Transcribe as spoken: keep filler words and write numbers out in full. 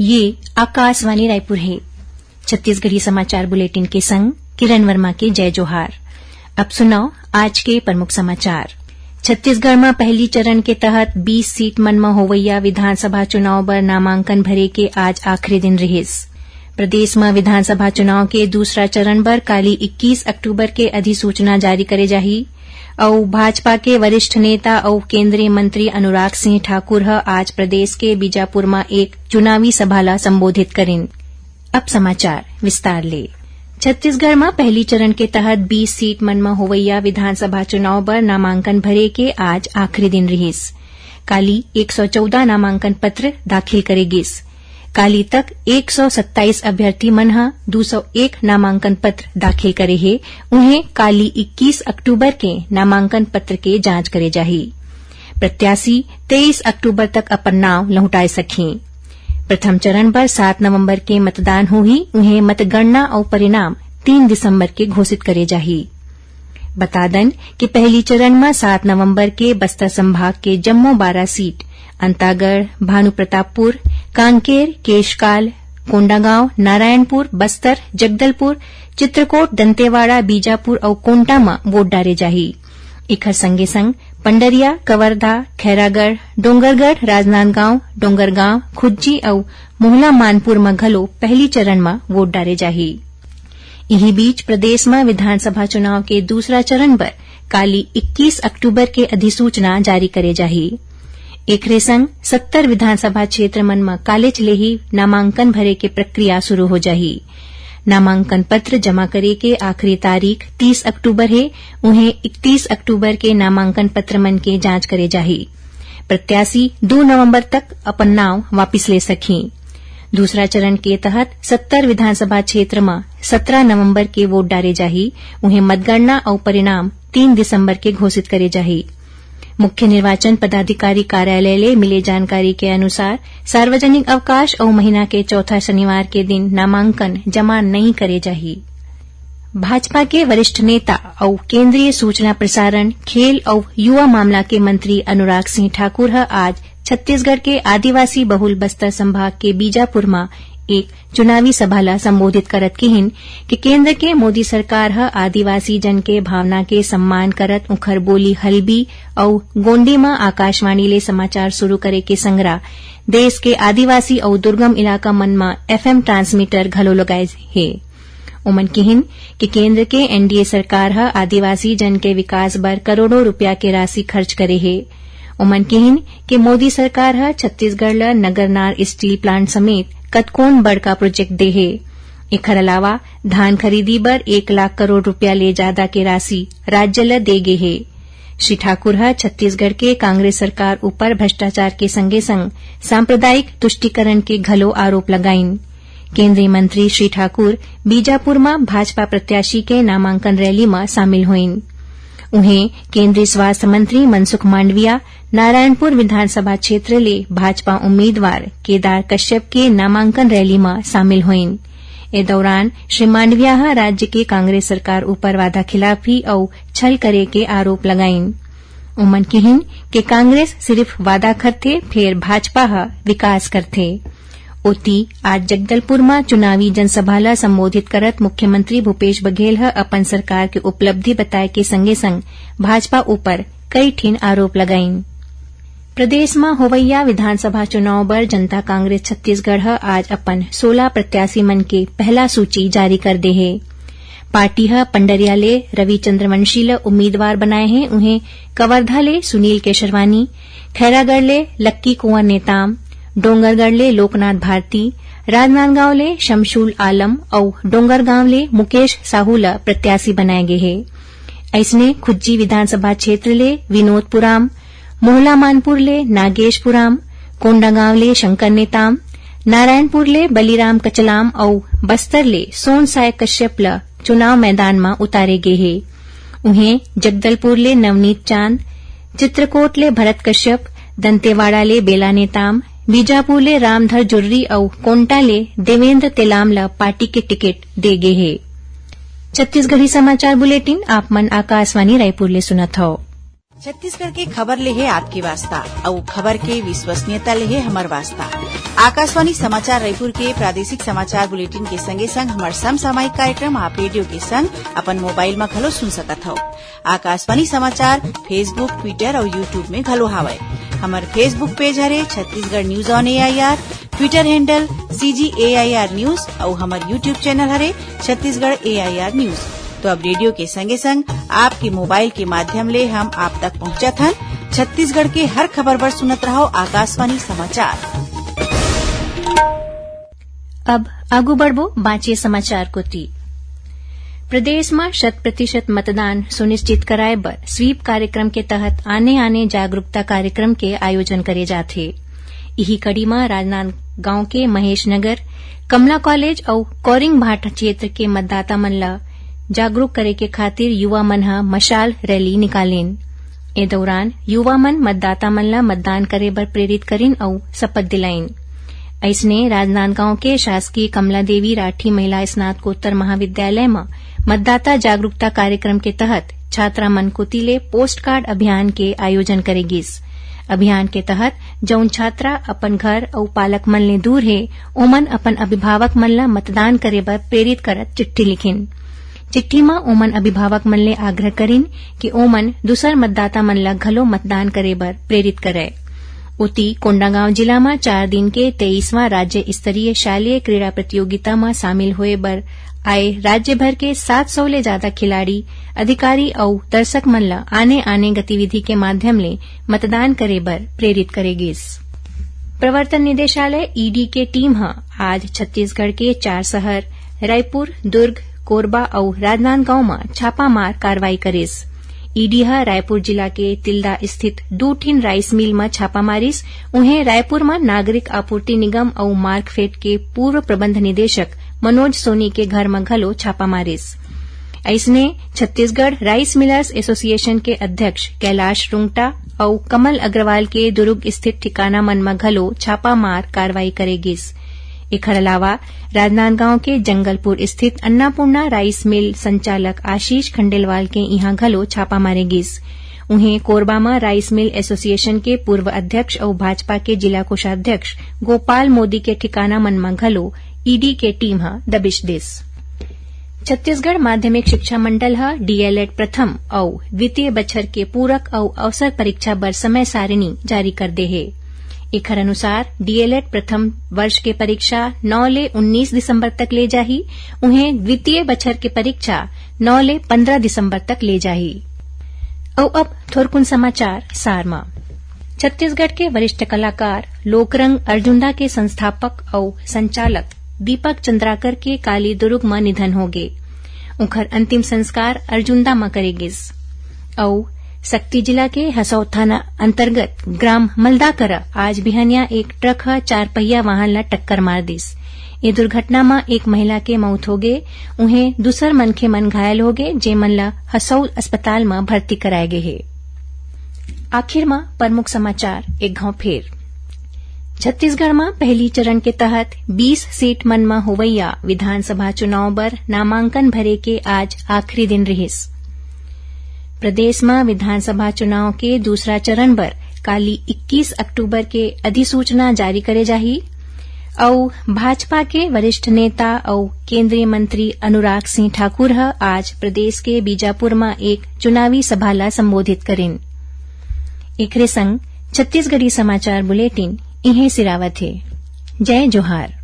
ये आकाशवाणी रायपुर हे। छत्तीसगढ़ी समाचार बुलेटिन के संग किरण वर्मा के जय जोहार। अब सुनव आज के प्रमुख समाचार। छत्तीसगढ़ म पहली चरण के तहत बीस सीट मन म होवइया विधानसभा चुनाव बर नामांकन भरे के आज आखिरी दिन रिहिस। प्रदेश म विधानसभा चुनाव के दूसरा चरण बर काली इक्कीस अक्टूबर के अधिसूचना जारी करे जाही। अउ भाजपा के वरिष्ठ नेता अउ केंद्रीय मंत्री अनुराग सिंह ठाकुर ह आज प्रदेश के बीजापुर म एक चुनावी सभा ल संबोधित करिन। अब समाचार विस्तार ले। छत्तीसगढ़ म पहली चरण के तहत बीस सीट मन म होवइया विधानसभा चुनाव बर नामांकन भरे के आज आखिरी दिन रिहिस। काली एक सौ चौदह नामांकन पत्र दाखिल करे गिस। काली तक एक सौ सत्ताईस अभ्यर्थी मन ह दू सौ एक नामांकन पत्र दाखिल करे हे। उहें, काली इक्कीस अक्टूबर के नामांकन पत्र के जांच करे जाही। प्रत्याशी तेईस अक्टूबर तक अपन नाव लहुटाए सकही। प्रथम चरण बर सात नवंबर के मतदान होही, उहें, मतगणना अउ परिणाम तीन दिसंबर के घोषित करे जाही। बता दन कि पहली चरण म सात नवंबर के बस्तर संभाग के जम्मो बारह सीट, अंतागढ़, भानुप्रतापपुर, कांकेर, केशकाल, कोंडागांव, नारायणपुर, बस्तर, जगदलपुर, चित्रकोट, दंतेवाड़ा, बीजापुर अउ कोंटा म वोट डारे जाही। एखर संगे संग पंडरिया, कवर्धा, खैरागढ़, डोंगरगढ़, राजनांदगांव, डोंगरगांव, खुज्जी अउ मोहला मानपुर म घलो पहली चरण म वोट डारे जाही। इही बीच, प्रदेश म विधानसभा चुनाव के दूसरा चरण बर काली इक्कीस अक्टूबर के अधिसूचना जारी करे जाही। एकरे संग सत्तर विधानसभा क्षेत्र मन म कालेच ले ही नामांकन भरे के प्रक्रिया शुरू हो जाही। नामांकन पत्र जमा करे के आखिरी तारीख तीस अक्टूबर हे, उहें, इकतीस अक्टूबर के नामांकन पत्र मन के जांच करे जाही। प्रत्याशी दू नवंबर तक अपन नाव वापिस ले सकही। दूसरा चरण के तहत सत्तर विधानसभा क्षेत्र म सत्रह नवंबर के वोट डारे जाही, उहें, मतगणना अउ परिणाम तीन दिसंबर के घोषित करे जाही। मुख्य निर्वाचन पदाधिकारी कार्यालय ले मिले जानकारी के अनुसार, सार्वजनिक अवकाश अउ महीना के चौथा शनिवार के दिन नामांकन जमा नइ करे जाही। भाजपा के वरिष्ठ नेता अउ केंद्रीय सूचना प्रसारण, खेल अउ युवा मामला के मंत्री अनुराग सिंह ठाकुर ह आज छत्तीसगढ़ के आदिवासी बहुल बस्तर संभाग के बीजापुर म एक चुनावी सभा ल संबोधित करत किहिन कि केंद्र के मोदी सरकार ह आदिवासी जन के भावना के सम्मान करत उंखर बोली हल्बी अउ गोंडी म आकाशवाणी ले समाचार शुरू करे के संगरा देश के आदिवासी अउ दुर्गम इलाका मन म एफएम ट्रांसमीटर घलो लगाए हे। ओमन किहिन कि केंद्र के एनडीए सरकार ह आदिवासी जन के विकास बर करोड़ों रुपया के राशि खर्च करे हे। ओमन किहिन कि मोदी सरकार ह छत्तीसगढ़ ल नगरनार स्टील प्लांट समेत कतकोन बड़का प्रोजेक्ट दे हे। एखर अलावा धान खरीदी बर एक लाख करोड़ रुपया ले जादा के राशि राज्य ल दे गे हे। श्री ठाकुर ह छत्तीसगढ़ के कांग्रेस सरकार ऊपर भ्रष्टाचार के संगे संग सांप्रदायिक तुष्टीकरण के घलो आरोप लगाइन। केंद्रीय मंत्री श्री ठाकुर बीजापुर म भाजपा प्रत्याशी के नामांकन रैली म शामिल होइन। उहें, केंद्रीय स्वास्थ्य मंत्री मनसुख मांडविया नारायणपुर विधानसभा क्षेत्र ले भाजपा उम्मीदवार केदार कश्यप के नामांकन रैली म शामिल होइन। ए दौरान श्री मांडविया ह राज्य के कांग्रेस सरकार ऊपर वादा खिलाफी अउ छल करे के आरोप लगाइन। ओमन किहिन कि कांग्रेस सिरिफ वादा करथे, फेर भाजपा ह विकास करथे। ओती, आज जगदलपुर म चुनावी जनसभा ल संबोधित करत मुख्यमंत्री भूपेश बघेल ह अपन सरकार के उपलब्धि बताए के संगे संग भाजपा ऊपर कई ठिन आरोप लगाइन। प्रदेश म होवइया विधानसभा चुनाव बर जनता कांग्रेस छत्तीसगढ़ ह आज अपन सोलह प्रत्याशी मन के पहला सूची जारी कर दे हे। पार्टी ह पंडरिया ले रवि चंद्रवंशी ल उम्मीदवार बनाए हे, उहें, कवर्धा ले सुनील केशरवानी, खैरागढ़ ले लक्की कुंवर नेताम, डोंगरगढ़ ले लोकनाथ भारती, राजनांदगांव ले शमशुल आलम अउ डोंगरगांव ले मुकेश साहू ल प्रत्याशी बनाए गे हे। अइसने, खुज्जी विधानसभा क्षेत्र ले विनोद पुराम, मोहला मानपुर ले नागेश पुराम, कोंडागांव ले शंकर नेताम, नारायणपुर ले बलिराम कचलाम अउ बस्तर ले सोनसाय कश्यप ल चुनाव मैदान म उतारे गे हे। उहें, जगदलपुर ले नवनीत चांद, चित्रकोट ले भरत कश्यप, दंतेवाड़ा ले बेला नेताम, बीजापुर ले रामधर जुर्री अउ कोंटा ले देवेंद्र तेलाम ल पार्टी के टिकट दे गे हे। छत्तीसगढ़ी समाचार बुलेटिन आप मन आकाशवाणी रायपुर ले सुनत हव। छत्तीसगढ़ के खबर ले हे आपके वास्ता, अउ खबर के विश्वसनीयता ले हे हमर वास्ता। आकाशवाणी समाचार रायपुर के प्रादेशिक समाचार बुलेटिन के संगे संग हमर समसामयिक कार्यक्रम आप रेडियो के संग अपन मोबाइल म घलो सुन सकत हव। आकाशवाणी समाचार Facebook, Twitter अउ YouTube में घलो हावय। हमर Facebook पेज हरे Chhattisgarh news on AIR, Twitter handle CG AIR news अउ हमर YouTube चैनल हरे छत्तीसगढ़ एआईआर न्यूज। तो अब रेडियो के संगे संग आपके मोबाइल के माध्यम ले हम आप तक पहुंचत हन। छत्तीसगढ़ के हर खबर बर सुनत रहव आकाशवाणी समाचार। अब आगू बढ़बो बांचे समाचार कोति। प्रदेश म शत प्रतिशत मतदान सुनिश्चित कराए बर स्वीप कार्यक्रम के तहत आने-आने जागरूकता कार्यक्रम के आयोजन करे जाथे। इही कड़ी म राजनांदगांव के महेश नगर, कमला कॉलेज अउ कौरिंग भाटा क्षेत्र के मतदाता मन ल जागरूक करे के खातिर युवा मन ह मशाल रैली निकालिन। ए दौरान युवा मन मतदाता मन ल मतदान करे बर प्रेरित करिन अउ शपथ दिलाइन। अइसने राजनांदगांव के शासकीय कमला देवी राठी महिला स्नातकोत्तर महाविद्यालय म मतदाता जागरूकता कार्यक्रम के तहत छात्रा मन कोति ले पोस्ट कार्ड अभियान के आयोजन करे गिस। अभियान के तहत जउन छात्रा अपन घर अउ पालक मन ले दूर हे, ओमन अपन अभिभावक मन ल मतदान करे बर प्रेरित करत चिट्ठी लिखिन। चिट्ठी म ओमन अभिभावक मन ले आग्रह करिन कि ओमन दूसर मतदाता मन ल घलो मतदान करे बर प्रेरित करय। ओती, कोंडागांव जिला म चार दिन के तेईसवां राज्य स्तरीय शालेय क्रीड़ा प्रतियोगिता म शामिल होए बर आए राज्य भर के सात सौ ले जादा खिलाड़ी, अधिकारी अउ दर्शक मन ल आने-आने गतिविधि के माध्यम ले मतदान करे बर प्रेरित करे गिस। प्रवर्तन निदेशालय, ईडी, के टीम ह आज छत्तीसगढ़ के चार शहर रायपुर, दुर्ग, कोरबा अउ राजनांदगांव म छापामार कार्रवाई करिस। ईडी ह रायपुर जिला के तिल्दा स्थित दू ठिन राइस मिल म छापा मारिस। उहें, रायपुर म नागरिक आपूर्ति निगम अउ मार्कफेड के पूर्व प्रबंध निदेशक मनोज सोनी के घर म घलो छापा मारिस। अइसने, छत्तीसगढ़ राइस मिलर्स एसोसिएशन के अध्यक्ष कैलाश रुंगटा अउ कमल अग्रवाल के दुर्ग स्थित ठिकाना मन म घलो छापामार कार्रवाई करे गिस। एखर अलावा, राजनांदगांव के जंगलपुर स्थित अन्नापूर्णा राइस मिल संचालक आशीष खंडेलवाल के इहां घलो छापा मारे गिस। उहें, कोरबा म राइस मिल एसोसिएशन के पूर्व अध्यक्ष अउ भाजपा के जिला कोषाध्यक्ष गोपाल मोदी के ठिकाना मन म घलो ईडी के टीम ह दबिश दिस। छत्तीसगढ़ माध्यमिक शिक्षा मंडल ह डीएलएड प्रथम अउ द्वितीय बछर के पूरक अउ अवसर परीक्षा बर समय सारिणी जारी कर दे हे। एखर अनुसार, डीएलएड प्रथम वर्ष के परीक्षा नौ ले उन्नीस दिसंबर तक ले जाही, उहें, द्वितीय बछर के परीक्षा नौ ले पंद्रह दिसंबर तक ले जाही। अउ अब थोरकुन समाचार सार म। छत्तीसगढ़ के वरिष्ठ कलाकार लोकरंग अर्जुंदा के संस्थापक अउ संचालक दीपक चंद्राकर के काली दुरुग म निधन होगे। उंखर अंतिम संस्कार अर्जुंदा म करे गिस। अउ सक्ती जिला के हसौद थाना अंतर्गत ग्राम मलदाकरा आज बिहनिया एक ट्रक ह चारपहिया वाहन ल टक्कर मार दिस। ए दुर्घटना म एक महिला के मउत होगे, उहें दूसर मनखे मन घायल होगे, जेमन ल हसौद अस्पताल म भर्ती कराए गे हे। आखिर म प्रमुख समाचार एक घांव फेर। छत्तीसगढ़ म पहली चरण के तहत बीस सीट मन म होवइया विधानसभा चुनाव बर नामांकन भरे के आज आखिरी दिन रिहिस। प्रदेश म विधानसभा चुनाव के दूसरा चरण बर काली इक्कीस अक्टूबर के अधिसूचना जारी करे जाही। अउ भाजपा के वरिष्ठ नेता अउ केंद्रीय मंत्री अनुराग सिंह ठाकुर ह आज प्रदेश के बीजापुर म एक चुनावी सभा ल संबोधित करिन। एकरे संग छत्तीसगढ़ी समाचार बुलेटिन इहें सिरावत हे। जय जोहार।